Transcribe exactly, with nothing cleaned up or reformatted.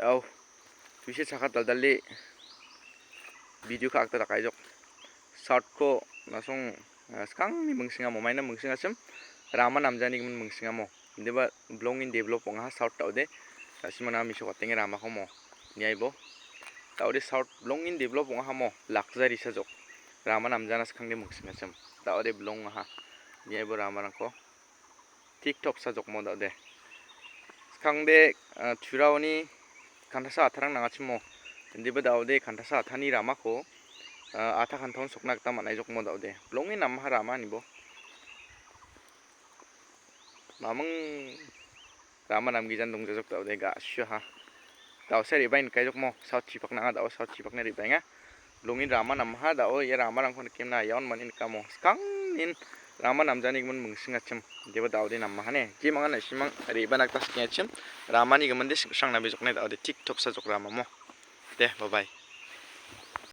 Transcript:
Au, tuise chakat daldale video ka akta dakaijok. South ko nasong, ah, skangni mingsingamo, maina mingsingachim, rama namjani gimin mingsingamo. Indiba blongin develop ong·aha South daode. Dasimana misok atenge ramako mo. Niaibo. Daode South blongin develop ong·aha mo. Luxury sajok. Rama namjana skangni mingsingachim. Daode blong aha. Niaibo ramarangko. Tip top sajokmo daode. Skangde, ah, Turaoni kantasa atarang nangachimo. Indiba daode kantasa atani ramako, ah, ata kantaon sokna gita man·aijokmo daode. Blongni namaha rama nibo. Maming rama namgijan dongjajok daode ga·suaha. Daosa re·baen kaijokmo. South chipakna anga dao South chipakna re·baenga. Blongin rama namaha dao ia ramarangko nikemna iaon mani nikamo. Skangnin rama namjani gimin mingsingachim. Deba daode namahane. Jim anga na·simang re·bana gita sikengachim. Ramani giminde singsrang nabejokne daode tip top sajok ramamo. De, bye bye.